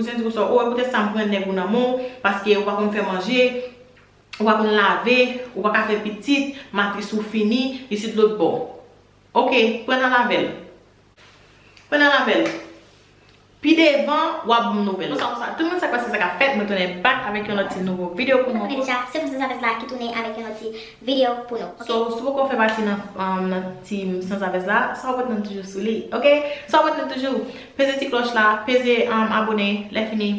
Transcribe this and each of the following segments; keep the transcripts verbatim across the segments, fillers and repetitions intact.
Kouzen di konsa, o, e poutèt sa m pran nèg ou nan men w, paske ou pa konn fè manje, ou pa konn lave, ou pa ka fè pitit, matris ou fini, isit lòt bò. Oke, pran al avè l. Pran al avè l. Pi devan, w ap ban m nouvèl. Konsa, konsa, tout moun sa k pase, sa k ap fèt, mwen tounen back avèk yon lòt ti nouvo videyo pou nou. Konnen deja, se fanm sanzavèz la ki tounen avèk yon lòt ti videyo pou nou. Oke? So, si w poko fè pati nan, um, nan team sanzavèz la, sa w pote nan toujou sou li, oke? Sa w pote nan toujou, peze ti klòch la, peze, um, abòne, lè fini,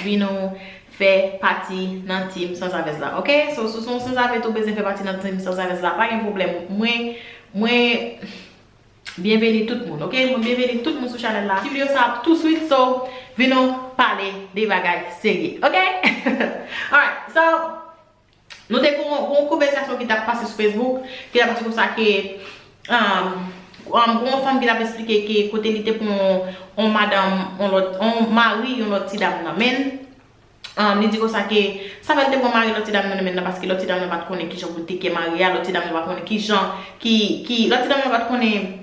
vin ou fè pati nan team sanzavèz la, oke? So, si w se yon sanzavèz ou bezwen fè pati nan team sanzavèz la, pa gen pwoblèm. Mwen, mwen, Byenveni tout moun, oke? Mwen byenveni tout moun sou chanèl la. Ti videyo sa ap tou swit, so, vin nou pale de bagay serye, oke? Alright, so, nou te gon, gon konvèsasyon ki t ap pase sou Facebook, ki t ap di konsa ke, um, um, gon fanm ki t ap eksplike ke kote li te pran yon madanm, yon lòt, yon mari, yon lòt ti dam nan men l. Um, li di konsa ke sa fè l te pran mari lòt ti dam nan nan men l nan, paske lòt ti dam nan pa t konnen kijan pou l teke mari a, lòt ti dam nan pa t konnen kijan, ki, ki, lòt ti dam nan pa t konnen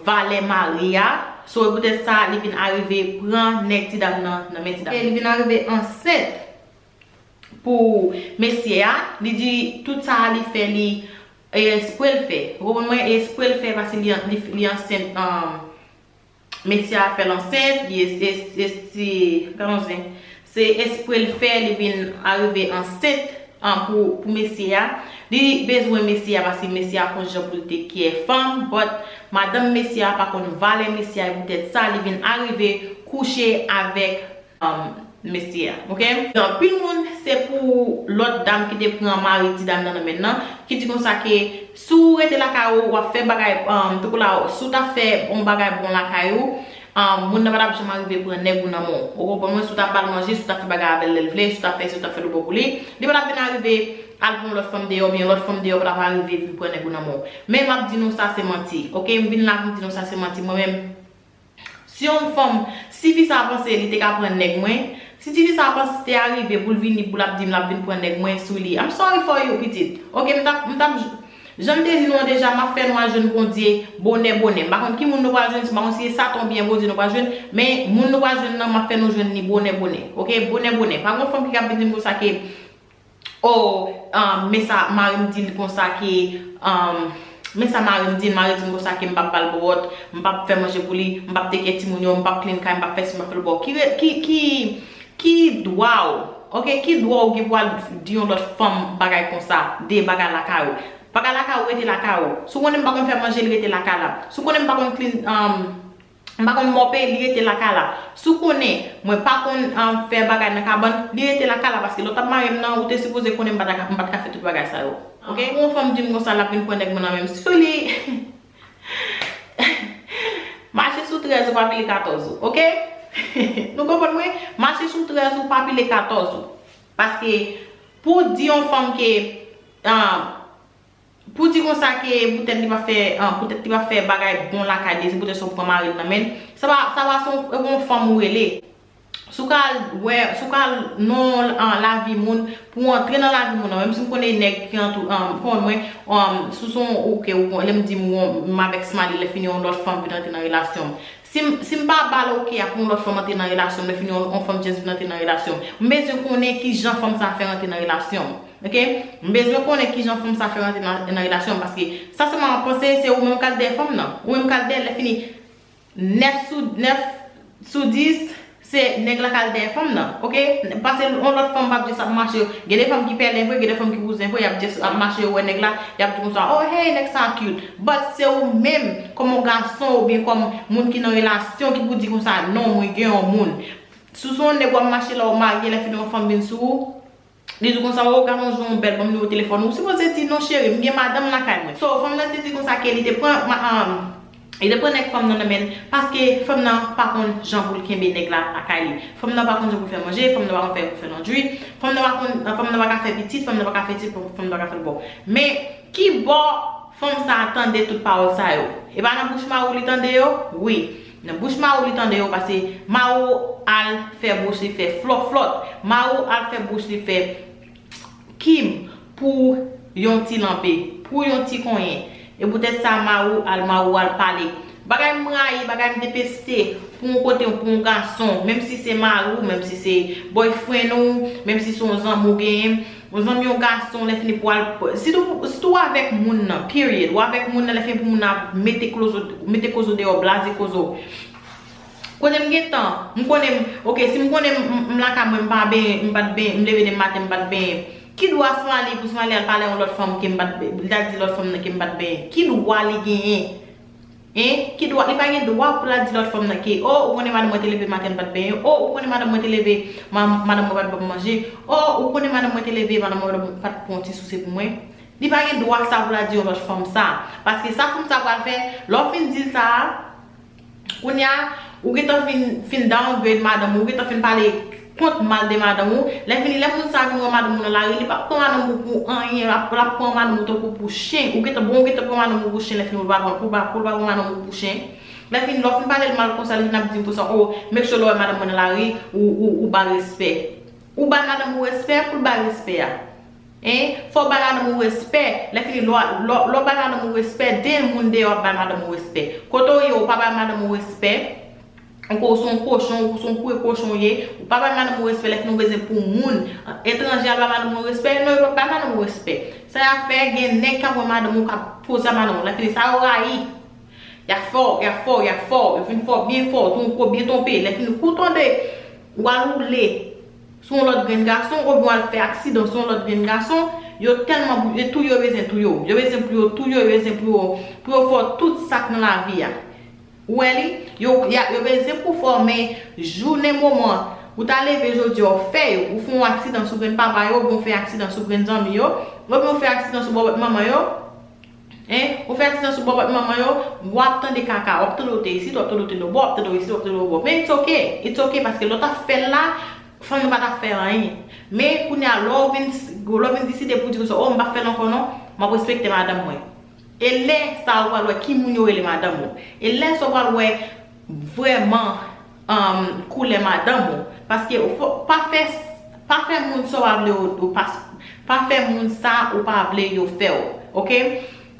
valè mari a. So, e poutèt sa, li vin arive pran nèg ti dam nan nan men ti dam. E li vin arive ansent pou mesye a. Li di tout sa a li fè, li, e espre l fè. Ou konprann mwen? E espre l fè, paske li, li, li ansent, um, mesye a fè l ansent, li es-, es-, esi, kòman se? Se espre l fè, li vin arive ansent, an, pou, pou mesye a. Li bezwen mesye a paske mesye a konn jan pou l te kè fanm, but madanm mesye a pa konn valè mesye a, e poutèt sa, li vin arive kouche avèk, um, mesye a, oke? Anpil moun, se pou lòt dam ki te pran mari ti dam nan nan men l nan, ki di konsa ke si w rete lakay ou, w ap fè bagay, um, tankou la, si w ta fè yon bagay bon lakay ou, um, moun nan pa t ap janm arive pran nèg ou nan men w. Ou konprann mwen? Si w ta ba l manje, si w ta fè bagay avè l lè l vle, si w ta fè, si w ta fè lòt bò pou li, li pa t ap vin arive al pran yon lòt fanm deyò, oubyen lòt fanm deyò pa t ap arive vin pran nèg ou nan men w. Men m ap di nou sa se manti, oke? M vin la pou m di nou sa se manti. Mwen menm, si yon fanm, si fi sa a panse li te ka pran nèg mwen, si ti fi sa a panse te arive pou l vini, pou l ap di m l ap vin pran nèg mwen sou li, I'm sorry for you, pitit. Oke, m t ap, m t ap, jan m te di nou an deja, m ap fè nou al jwenn Bondye bonè, bonè. M pa konn ki moun nou pral jwenn, m pa konn si se Satan oubyen Bondye nou pral jwenn, men moun nou pral jwenn nan, m ap fè nou jwenn li bonè, bonè. Oke, bonè, bonè. Pa gen fanm ki ka vin di m konsa ke, oh, um, men sa mari m di l konsa ke, um, men sa mari m di l, mari di m konsa ke m p ap ba l bwòt, m p ap fè manje pou li, m p ap teke timoun yo, m p ap clean kay, m p ap fè si, m p ap fè lòt bò. Ki re-, ki, ki, ki dwa w, oke, ki dwa w gen pou al di yon lòt fanm bagay konsa, de bagay lakay ou? Bagay lakay ou, rete lakay ou. Si w konnen m pa konn fè manje, l rete lakay la. Si w konnen m pa konn clean, um, m pa konn mòpe, li rete lakay la. Si w konnen mwen pa konn, um, fè bagay nan kabann, li rete lakay la, paske lè w t ap mare m nan, ou te sipoze konnen m pa ta ka, m pa t ka fè tout bagay sa yo. Oke? Yon fanm di m konsa, l ap vin pran nèg mwen nan men m. Sou li, mache sou trèz ou, pa pile katòz ou, oke? Nou konprann mwen? Mache sou trèz ou, pa pile katòz ou. Paske pou di yon fanm ke, um, pou di konsa ke poutèt li pa fè, ah, poutèt li pa fè bagay bon lakay li, se poutèt sa w pran mari l nan men l. Sa pa, sa pa se yon, yon fanm ou rele. Si w ka al wè, si w ka al nan, ah, lavi moun, pou w antre nan lavi moun nan, menm si m konnen nèg ki antou-, ah, konn mwen, ah, si w se yon, oke, ou konn, lè m di m, m avèk Smiley, lè fini yon lòt fanm vin antre nan relasyon m. Si m, si m pa ba l oke a pou yon lòt fanm antre nan relasyon m, lè fini yon, yon fanm just vin antre nan relasyon m, m bezwen konnen ki jan fanm sa a fè rantre nan relasyon m. Oke? M bezwen konnen ki jan fanm sa a fè rantre nan, nan relasyon m, paske sa sèlman m ap panse, se ou menm k al dèyè fanm nan. Ou menm k al dèyè, lè fini, nèf sou, nèf sou dis, se nèg la k al dèyè fanm nan. Oke? Paske yon lòt fanm p ap just ap mache. Gen de fanm ki pèlen vre, gen de fanm ki kouzen vre, y ap just ap mache, yo wè nèg la, y ap di konsa, "Oh, hey, nèg sa a cute." But se ou menm, kòm yon gason oubyen kòm moun ki nan relasyon, ki pou di konsa, "Non, mwen gen yon moun." Si w se yon nèg w ap mache la, w marye, lè fini yon fanm vin sou ou, li di konsa, "Oh, gade yon jan w bèl, ban m nimewo telefòn ou." Ou sipoze di, "Non, cheri, m gen madanm lakay mwen." So, fanm nan te di konsa ke li te pran, ma-, um, li te pran nèg fanm nan nan men l, paske fanm nan pa konn jan pou l kenbe nèg la lakay li. Fanm nan pa konn jan pou l fè manje, fanm nan pa konn fè, pou fè landri, fanm nan pa konn, fanm nan pa ka fè pitit, fanm nan pa ka fè ti, fanm nan pa ka fè lòt bò. Men, ki bò fanm sa a tande tout pawòl sa yo? E pa nan bouch mari w li tande yo? Wi. Nan bouch mari w li tande yo, paske mari w al fè bouch li fè flòt flòt. Mari w al fè bouch li fè kim pou yon ti lanpe, pou yon ti konyen. E poutèt sa, mari w al, mari w al pale. Bagay m rayi, bagay m deteste. pou yon kote, pou yon gason, menm si se mari w, menm si se boyfriend ou, menm si se yon zanmi w genyen, yon zanmi yon gason, lè fini pou al, sitou, sitou avèk moun nan, period, ou avèk moun nan, lè fini pou moun nan ap mete kozo, mete kozo deyò, blaze kozo. Kote m gen tan, m konnen, ok, si m konnen m, m lakay mwen, m pa benyen, m pa t benyen, m leve demen maten, m pa t benyen. Ki dwa Smiley pou Smiley al pale yon lòt fanm ke m pa t benyen, li al di lòt fanm nan ke m pa t benyen? Ki dwa li genyen? Hein? Ki dwa, li pa gen dwa pou l al di lòt fanm nan ke, oh, ou konnen madanm mwen te leve maten, l pa t benyen. Oh, ou konnen madanm mwen te leve, ma-, madanm mwen pa t ban m manje. Oh, ou konnen madanm mwen te leve, madanm mwen pa t pran ti souse pou mwen. Li pa gen dwa sa pou l al di yon lòt fanm sa. Paske sa fanm sa pral fè, lè w fin di l sa, kounye a, ou gentan fin, fin downgrade madanm ou, ou gentan fin pale kont mal de madanm ou. Lè fini, lè moun sa vin wè madanm ou nan lari, li p ap pran madanm ou pou anyen, l ap, l ap pran madanm ou tankou pou chen. Ou gentan, bon, ou gentan pran madanm ou pou chen, lè fini, ou pa pran, pou pa, pou l pa pran madanm ou pou chen. Lè fini, lè w fin pale l mal konsa, li vin ap di m konsa, oh, make sure lè w wè madanm mwen nan lari, ou, ou, ou ba l respè. Ou bay madanm ou respè pou l bay respè a. Hein? Fò w bay madanm ou respè. Lè fini, lè w, lè w, lè w bay madanm ou respè, de moun deyò ap bay madanm ou respè. Kote w ye, ou pa bay madanm ou respè. Ankò, ou se yon kochon, ou se yon koure kochon w ye. Ou pa bay madanm ou respè, lè fini ou bezwen pou moun, etranje al bay madanm ou respè. Non, yo p ap bay madanm ou respè. Sa y ap fè, gen nèg k ap wè madanm ou k ap poze a madanm ou. Lè fini, sa yo rayi. Y ap fè w, y ap fè w, y ap fè w. Yo fin fè w byen fè w, tou yon kou byen twonpe. Lè fini, kou tande, ou al woule sou yon lòt grenn gason, oubyen w al fè aksidan sou yon lòt grenn gason, yo tèlman, yo touye, yo bezwen touye w. Yo bezwen pou yo touye w, yo bezwen pou yo, pou yo fè w tout sa k nan lavi a. Ou wè li? Yo, y a, yo bezwen pou fè w, men jounen moman ou ta leve jodi a, w fè yo, ou fè yon aksidan sou grenn papa yo, oubyen w fè aksidan sou grenn zanmi yo, oubyen w fè aksidan sou bòbòt manman yo, hein? Ou fè aksidan sou bòbòt manman yo, w ap tande kaka, w ap tande w te isit, w ap tande w te lòbò, w ap tande w isit, w ap tande w lòbò. Men it's ok, it's ok, paske lè w t ap fè l la, fanm nan pa t ap fè anyen. Men kounye a, lè w vin, lè w vin deside pou di konsa, oh, m p ap fè l ankò non, m ap respekte madanm mwen. E lè sa a ou pral wè ki moun yo rele madanm ou. E lè sa a ou pral wè vrèman, um, koulè madanm ou. Paske ou fò, pa fè, pa fè moun sa w pa vle ou, ou pa, pa fè moun sa ou pa vle yo fè w. Ok?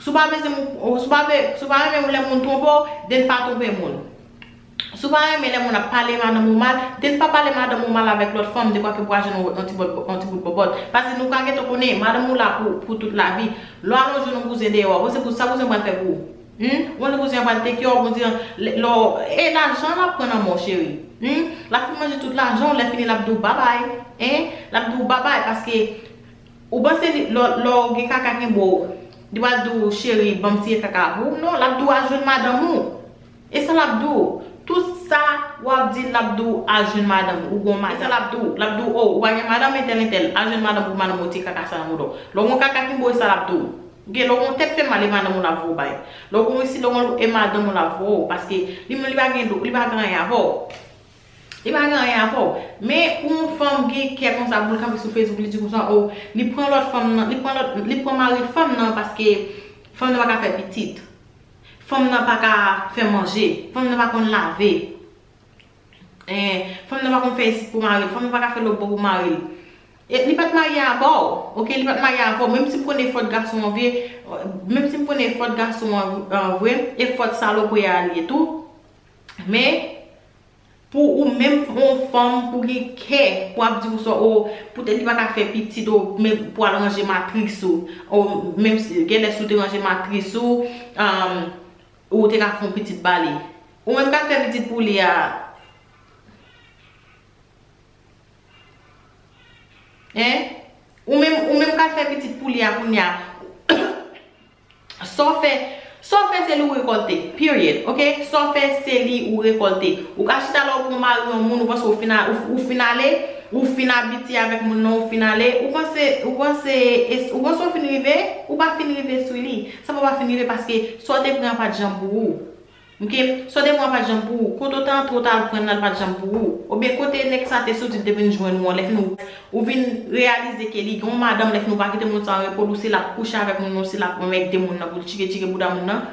Si w pa bezwen, si w pa vle, si w pa renmen lè moun twonpe w, then pa twonpe moun. Si w pa renmen lè moun ap pale madanm ou mal, then pa pale madanm ou mal avèk lòt fanm, dekwa ke pou al jwenn yon, yon ti bòt, yon ti bout bòbòt. Paske nou ka gentan konnen, madanm ou la pou, pou tout lavi. Lè w al jwenn yon bouzen deyò, ou panse pou sa bouzen pral fè pou ou? Hmm? Ou panse bouzen an pral take care of, bouzen an, lè, lè w, e lajan l ap pran nan men w, cheri. Hmm? L ap fin manje tout lajan w, lè fini l ap di w babay. Hein? L ap di w babay, paske ou panse li, lè, lè w gen kaka kenbe w, li pral di w, cheri, ban m tiye kaka pou ou? Non, l ap di w al jwenn madanm ou. E sa l ap di w, tout sa w ap di l, l ap di w al jwenn madanm ou, ou gon madanm. E sa l ap di w, l ap di w, oh, ou pa gen madanm, entèl, entèl, al jwenn madanm pou madanm ou tiye kaka sa nan bouda w. Lè w gon kaka kenbe w, e sa l ap di w. Ok, lè w gon tèt fè mal, e madanm ou l ap voye w bay. Lè w gon isi, lè w gon lou, e madanm ou l ap voye w, paske li menm li pa gen dlo, li pa gen anyen avè w. Li pa gen anyen avè w. Men pou yon fanm gen kè konsa pou l kanpe sou Facebook, li di konsa, oh, li pran lòt fanm nan, li pran lòt, li pran mari fanm nan paske fanm nan pa ka fè pitit. Fanm nan pa ka fè manje. Fanm nan pa konn lave. Eh, fanm nan pa konn fè isit pou mari l. Fanm nan pa ka fè lòt bò pou mari l. E li pa t marye avè w. Ok, li pa t marye avè w. Menm si m konnen fòt gason an vre, menm si m konnen fòt gason an, an vre, e fòt salopri a li ye tou. Men, pou ou menm yon fanm, pou gen kè, pou ap di konsa, oh, poutèt li pa ka fè pitit, oh, men pou al ranje matris ou, oh, menm si, genlè si w te ranje matris ou, um, ou te ka fè yon pitit ba li. Ou menm k ap fè pitit pou li a. Hein? Ou menm, ou menm k ap fè pitit pou li a kounye a. Sa w fè, sa w fè se li w rekòlte. Period. Ok? Sa w fè se li ou rekòlte. Ou ka chita la ou pran mari yon moun, ou panse ou fin a, ou, ou fin ale, ou fin abitye avèk moun nan, ou fin ale, ou panse, ou panse, ou panse ou fin rive, ou pa fin rive sou li. Sa pa, pa fin rive paske sa w te pran an pa t janm pou ou. Ok? Sa w te pran pa t janm pou ou. Kote w te antre, w t al pran l, l pa t janm pou ou. Oubyen kote nèg sa te soti, l te vin jwenn ou an, lè fini ou, ou vin reyalize ke li gen yon madanm, lè fini ou pa kite moun sa an repo l, ou se l ap kouche avèk moun nan, ou se l ap anmède moun nan pou l tchike tchike bouda moun nan.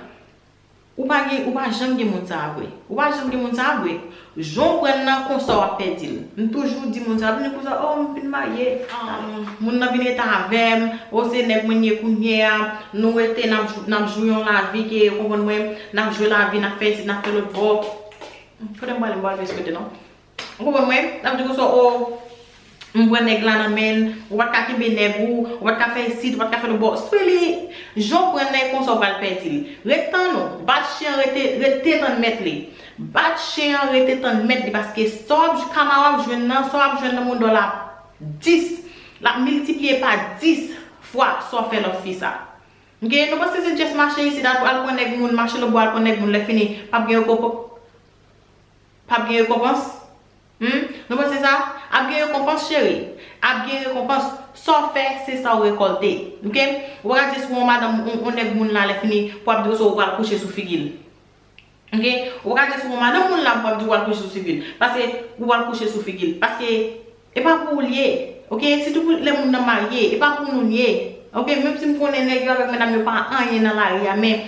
Ou pa gen, ou pa janm gen moun sa a vre. Ou pa janm gen moun sa a vre. Jan w pran l nan, konsa w ap pèdi l. M toujou di moun sa, vini konsa, oh, m fin marye. Ah, moun nan vin rete avè m. Oh, se nèg mwen ye kounye a. Nou rete, n ap jou-, n ap jwi yon lavi ke, ou konprann mwen, n ap jwe lavi, n ap fè isit, n ap fè lòt bò. Kote m prale, m pral plis kote non. Ou konprann mwen? N ap di konsa, o, m pran nèg la nan men l, ou pa t ka kenbe nèg ou, ou pa t ka fè isit, ou pa t ka fè lòtbò. Swe li, jan w pran nèg konsa, ou pral pèdi l. Ret tann ou, bat chen an, rete, rete tann mèt li. Bat chen an, rete tann mèt li, paske sa w ap, kama w ap jwenn nan, sa w ap jwenn nan moun dò la dis, l ap miltipliye pa dis fwa sa w fè lòt fi sa. Ok, nou panse se just mache isit, al, al pran nèg moun, mache lòtbò, al pran nèg moun, lè fini, p ap gen rekonp-, p ap gen rekonpans? Hmm? Nou panse sa? Ap gen rekonpans, cheri. Ap gen rekonpans. Sa w fè, se sa w rekòlte. Ok? Ou pa ka just wè yon madanm, yon, yon nèg moun la, lè fini, pou ap di w se ou pral kouche sou figi l. Ok? Ou pa ka just wè yon madanm moun la, pou ap di w pral kouche sou figi l. Paske ou pral kouche sou figi l. Paske e pa pou ou l ye. Ok? Sitou pou lè moun nan marye, e pa pou nou l ye. Ok? Menm si m konnen nèg yo avèk medam yo pa anyen nan lari a, men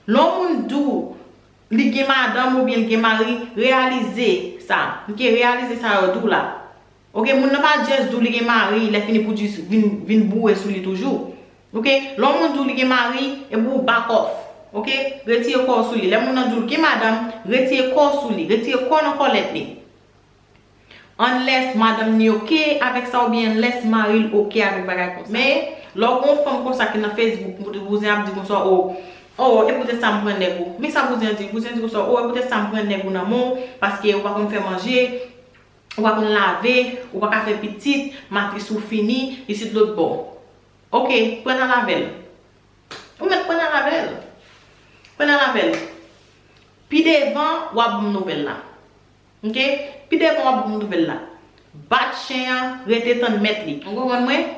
lè yon moun di w li gen madanm oubyen li gen mari, reyalize sa. Ok, reyalize sa yo di w la. Ok, moun nan pa just di w li gen mari, lè fini pou di vin, vin boure sou li toujou. Ok, lè yon moun di w li gen mari, epi w back off. Ok, retire kò w sou li. Lè moun nan di w li gen madanm, retire kò w sou li, retire kò w nan kòlèt li. Unless madanm ni ok avèk sa oubyen unless mari l ok avèk bagay konsa. Men, lè w gen yon fanm konsa ki nan Facebook, pou bouzen ap di konsa, o, o, e poutèt sa m pran nèg ou. Men sa bouzen an di, bouzen an di konsa, o, e poutèt sa m pran nèg ou nan men w, paske ou pa konn fè manje, ou pa konn lave, ou pa ka fè pitit, matris ou fini, isit lòtbò. Ok, pran nan lave l. Ou mèt pran nan lave l. Pran nan lave l. Pi devan, w ap ban m nouvèl la. Ok? Pi devan w ap ban m nouvèl la. Bat chen an, rete tann mèt li. Ou konprann mwen?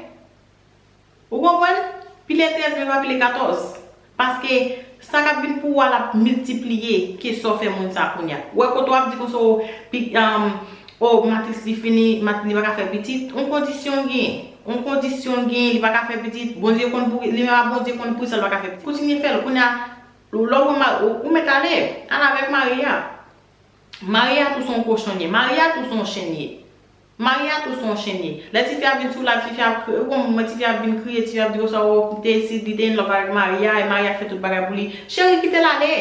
Ou konprann? Pile trèz, men pa pile katòz. Paske sa k ap vin pou ou a, l ap miltipliye ke sa w fè moun sa a kounye a. Ou wè kote w ap di konsa, o, pi, um, o, matris li fini, matris li pa ka fè pitit. On kondisyon l genyen. On kondisyon l genyen, li pa ka fè pitit. Bondye konn pou, li menm a Bondye konn pou sa l pa ka fè pitit. Kontinye fè l. Kounye a, lè w, ou, ou mèt ale. Al avèk mari a. Mari a tou se yon kochon l ye. Mari a tou se yon chen l ye. Mari a tou se yon chen l ye. Lè tifi a vin sou live, tifi a, ou konn mwen, tifi a vin kriye, tifi a di konsa, o, kite si li te in love avèk mari a, e mari a fè tout bagay pou li. Cheri, kite l ale.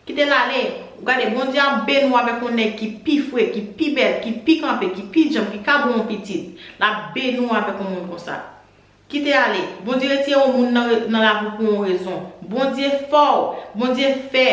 Kite l ale. Ou gade, Bondye ap beni w avèk yon nèg ki pi fre, ki pi bèl, ki pi kanpe, ki pi djanm, ki ka ba w yon pitit. L ap beni w avèk yon moun konsa. Kite ale. Bondye retire yon moun nan, nan lavi w pou yon rezon. Bondye fè w. Bondye fè.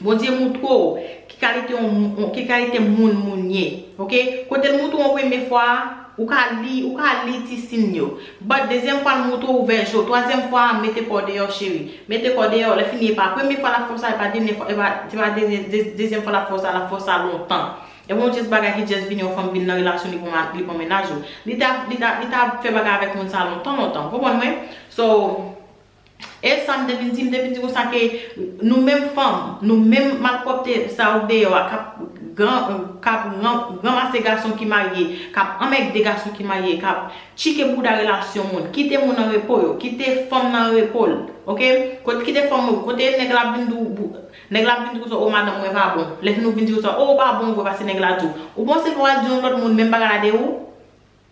Bondye moutre w ki kalite yon mou-, ki kalite moun moun ye. Ok? Kote l moutre w yon premye fwa a, ou ka li, ou ka li ti siy yo. But dezyèm fwa l moutre w ouvè je w. Twazyèm fwa a, mete kò w deyò, cheri. Mete kò w deyò. Lè fini, e pa premye fwa l ap fè w sa, e pa dènye fwa, e pa, se pa de-, de-, dezyèm fwa l ap fè w sa, l ap fè w sa lontan. E pa yon just bagay ki just vini, yon fanm vin nan relasyon, li pran ma-, li pran mennaj ou. Li ta, li ta, li ta fè bagay avèk moun sa lontan, lontan. Ou konprann mwen? So, e sa m te vin di, m te vin di konsa ke nou menm fanm, nou menm malpwòpte sa yo deyò a, k ap gran, k ap ran-, ranmase gason ki marye, k ap anmègde gason ki marye, k ap tchike bouda relasyon moun, kite moun an repo yo, kite fanm nan an repo l, ok? Kote, kite fanm yo, kote nèg la ap vin di w, bou-, nèg la ap vin di w konsa, o madanm mwen pa bon. Lè fini ou vin di konsa, o ou pa bon vre paske nèg la di w. Ou panse l pral di yon lòt moun menm bagay la de ou?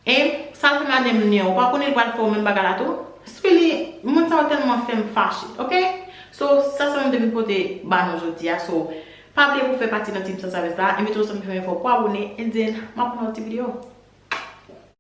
Hein? Sa l fè madanm li an, ou pa konnen li pral fè w menm bagay la tou? Swe li, moun sa yo tèlman fè m fache, ok? So, sa se sa m te vin pote ba nou jodi a. So, pa bliye pou fè pati nan Team Sansavès la, envite w sanm fè m efò pou abone, and then, m ap pran yon ti videyo.